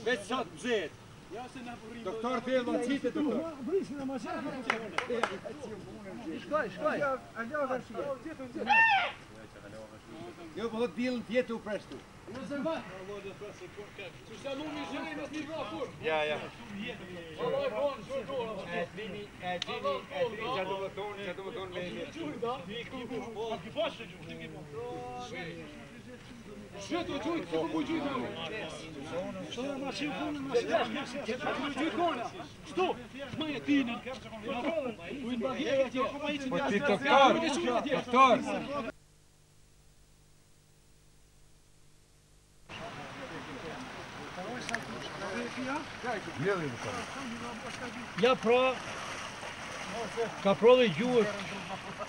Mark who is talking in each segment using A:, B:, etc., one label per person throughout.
A: Veç sot nxehet. Doktor Thelma, qite doktor.
B: Shkoj, shkoj.
A: Jo, po thot diellën tjetë u preshtu. Ja, ja. E dini, e dini, e dini që do më thonë, që do më thonë me me. Po ti doktor, doktor.
C: Ja pra, kaprolli gjuhet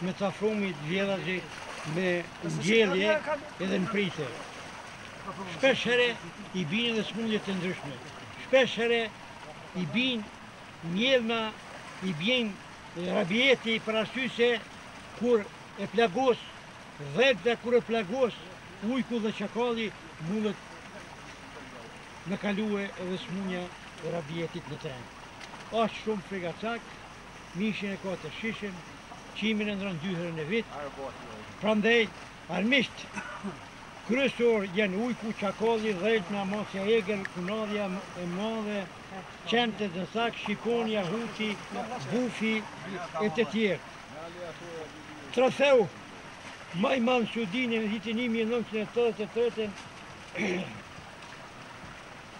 C: me të afrumit vjedhazi me ngjelje edhe në prite. Shpesh here i binë edhe smundje të ndryshme. Shpesh here i binë mjelma, i binë rabieti për arsye se kur e plagos dhelpra kur e plagos ujku dhe çakalli mundet me kalue edhe smunja e rabietit në tren. Asht shumë frigacak, mishin e ka të shijshëm, qimin e ndron dy herë në vit, prandej armiqt kryesor janë ujku, çakalli, dhelpna, macja e egër, kunadhja e madhe, qentë zezak, shqiponja, huti, bufi e të tjerë. Trofeu ma i madh në Suedi në vitin 1983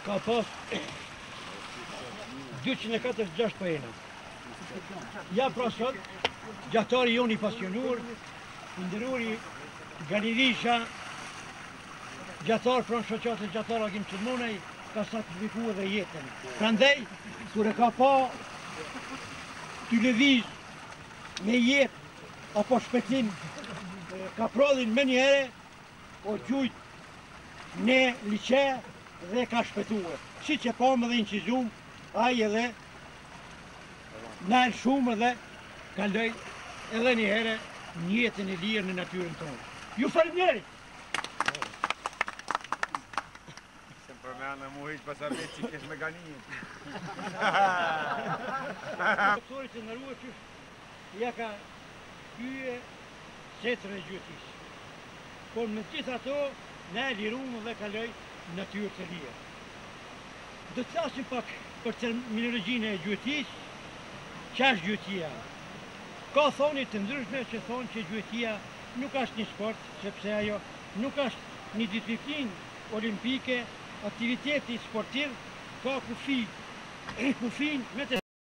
C: ka pas 246 poena. Ja pra sot, gjahtari jonë i pasionuar, i nderuari Gani Visha, gjahtar pranë shoqatës gjahtar Agim Selmanaj, ka sakrifiku edhe jetën. Prandaj, kur e ka pa të lëviz me jetë apo shpëtim kaprollin menjëherë, o gjujt në liqe dhe ka shpëtue. Siç e pamë edhe incizum, ai edhe nal shumë edhe kaloi edhe një herë në jetën e lirë në natyrën tonë. Ju faleminderit!
A: Se më përmenë mu hiq pasar vetë që kesh me gani.
C: Doktorit të nderuar që ja ka kye setrën e gjuetisë. Por me gjithë ato, ne e lirum dhe kaloi në natyrë të lirë. Do të flasim pak për terminologjinë e gjuetisë, ça është gjuetia? Ka thoni të ndryshme që thonë që gjuetia nuk është një sport, sepse ajo nuk është një disiplinë olimpike, aktiviteti sportiv ka kufi, kufin me të.